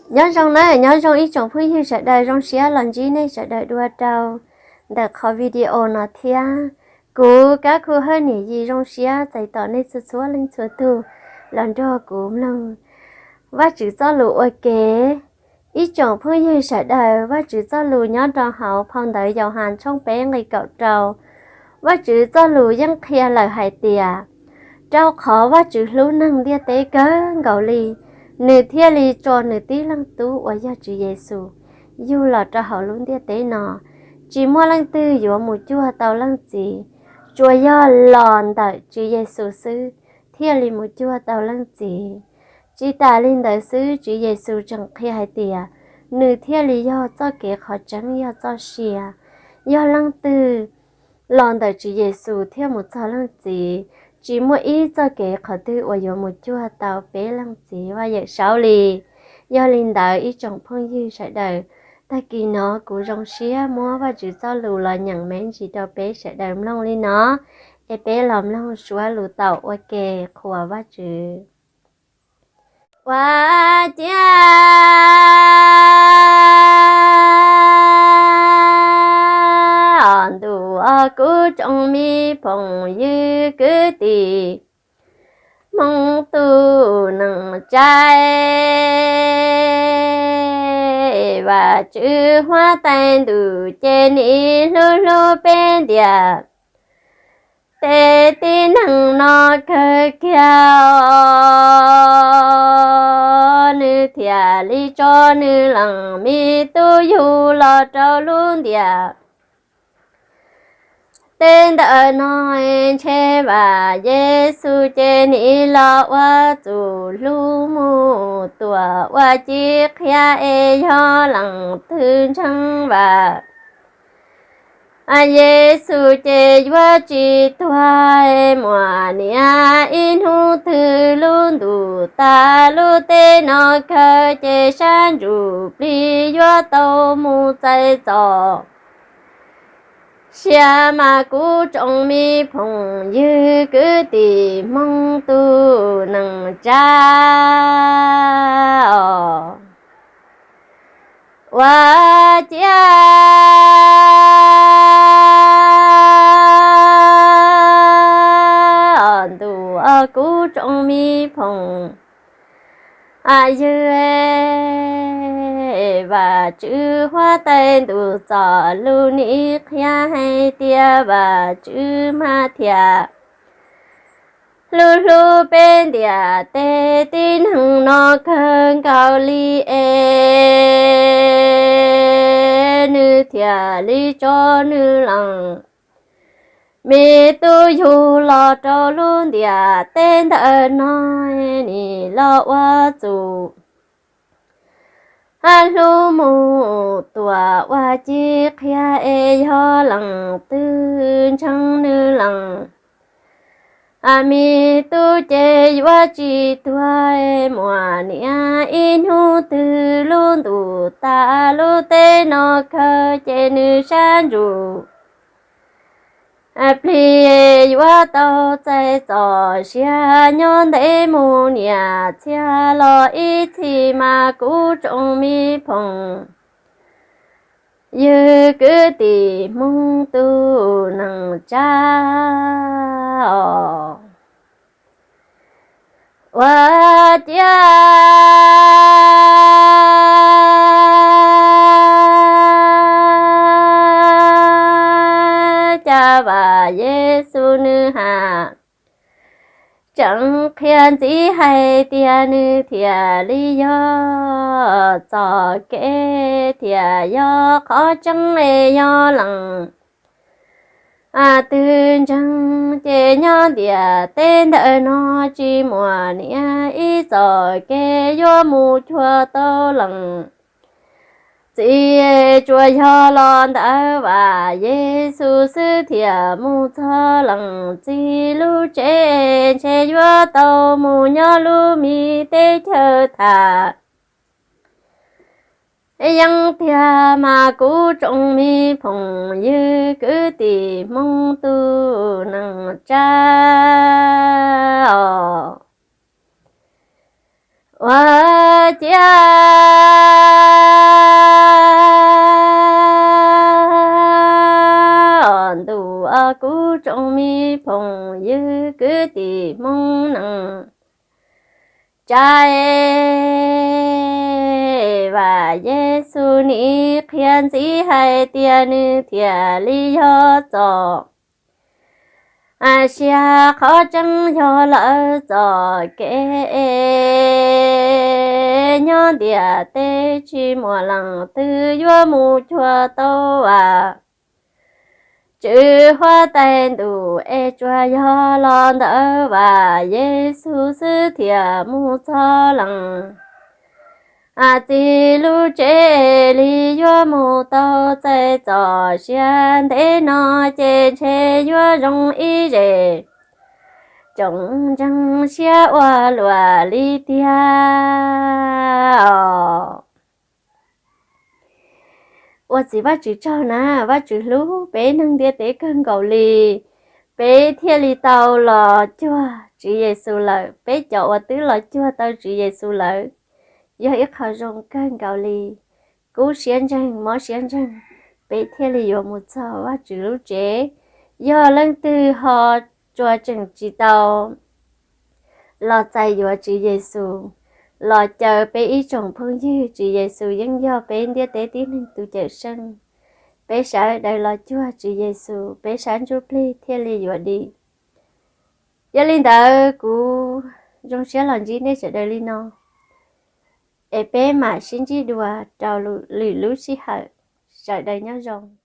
Nyob zoo na, nyob zoo ib tsoom phooj ywg sawv daws, zoo siab los ntsib nej sawv daws dua rau ntawm qhov video no thiab. Kuv Kab Khu Hawj niam yim zoo siab txais tos nej txhua txhua leej txhua tus los nrog kuv mloog Vajtswv txoj lus ua ke. Ib tsoom phooj ywg sawv daws, Vajtswv txoj lus nyob rau hauv phau ntawv Yauhas has tshooj peb nqe kaum rau. Vajtswv txoj lus yeej qhia lawm hais tias, rau qhov Vajtswv hlub neeg ntiaj teb kawg nkaus li, nws thiaj li tso nws tib leeg tub uas yog Tswv Yexus yug los rau hauv lub ntiaj teb no, tsis muaj leej twg yuav mus cuag tau leej txiv, tsuas yog los ntawm Tswv Yexus xwb thiaj li mus cuag tau leej txiv. Tsis tas li ntawd xwb, Tswv Yexus tseem qhia hais tias nws thiaj li yog txoj kev, qhov tseeb, yog txoj sia, yog leej twg los ntawm Tswv Yexus thiaj mus txog leej txiv. Tsis muaj ib txoj kev qhov twg uas yuav mus cuag tau peb leej txiv Vaj Yawm Saub li. Yog li ntawd ib tsoom phooj ywg sawv daws, tag kis no kuv zoo siab muab Vajtswv txoj lus los nyeem me ntsis rau peb sawv daws mloog li no, es peb los mloog suab lus taum ua ke qhuas Vajtswv. Ua ciav ntuj, kuv tsoom me phooj ywg kwv tij, Hmoob tus neeg tsaib, Vajtswv huab tais ntuj ces nim hlub hlub peb ntiaj teb tib neeg no kawg kiag os. Nws thiaj li tso nws leej me tub yug los rau lub ntiaj teb ntawm no, ntshe Vaj Yexus ces nim los ua txuj hlub mus tuam ua ciav qhia es yog leej twg ntseeg Vaj Yexus ces yuav tsis tuag, muaj niam ib hnub twg lub ntuj tas lub teb no kawg ces sab ntsuj plig yuav tau mus txais txoj sia mas kuv tsoom me phooj ywg kwv tij Hmoob tus neeg tsaib os. Ua ciav ntuj, kuv tsoom me phooj ywg, Vajtswv huab tais ntuj txoj lus nim qhia hais tias Vajtswv mas thiaj hlub hlub peb ntiaj teb tib neeg no kawg nkaus li es, nws thiaj li tso nws leej me tub yug los rau lub ntiaj teb ntawm no, nim los ua txuj hlub mus tuam ua ciav qhia es yog leej twg ntseeg nws leej me tub ces yuav tsis tuag, muaj niam ib hnub twg lub ntuj tas lub teb no kawg ces nws sab ntsuj plig yuav tau txais txoj sia nyob ntev mus niam txhiaj los ib txhis mas kuv tsoom me phooj ywg kwv tij Hmoob tus neeg tsaib os. Ua ciav cas Vaj Yexus nws has tseem qhia ntxiv hais tias nws thiaj li yog txoj kev thiab yog qhov tseeb es yog leej twg ntseeg ces nyob ntiaj teb ntawm no tsis muaj niam ib txoj kev yuav mus cuag tau leej txiv, tsuas yog los ntawm Vaj Yexus xwb thiaj mus txog leej txiv lub tsev, ntshe yuav tau mus nyob lub me teb chaws tham yeeb tiag mas kuv tsoom me phooj ywg kwv tij Hmoob tus neeg tsaib os. Ua ciav Yog kwv tij Hmoob neej tsa, Vam Yexus nim qhia ntxiv hais tias nws thiaj li yog txoj sia, qhov tseeb yog lawv txoj kev nyob ntiaj teb, tsis muaj leej twg yuav mus cuag tau Vajtswv huab tais ntuj, es tsuas yog los ntawm Vam Yexus xwb thiaj mus txog leej txiv lub tsev li yuav mus tau. Txais txoj sia ntev no ces ntshe yuav zoo ib zes tsoom ntseeg siab ua luaj li tiag. Ua txiv Vajtswv tsaug na, Vajtswv hlub peb neeg ntiaj teb kawg nkaus li, peb thiaj li tau los cuag Tswv Yexus lawm. Peb cov uas twb los cuag tau Tswv Yexus lawm, yog ib qho zoo kawg nkaus li. Kub siab ntseeg, mob siab ntseeg, peb thiaj li yuav mus txog Vajtswv lub tsev. Yog leej twg ho tsuas tseem tsis tau los txais yuav Tswv Yexus los caw peb ib tsoom phooj ywg, Tswv Yexus yeej yog peb ntiaj teb tib neeg tus Cawmseej. Peb sawv daws los cuag Tswv Yexus, peb sab ntsuj plig thiaj li yuav dim. Yog li ntawd kuv zoo siab los ntsib nej sawv daws li no, es peb mam sib ntsib dua rau lwm lub sij hawm. Sawv daws nyob zoo.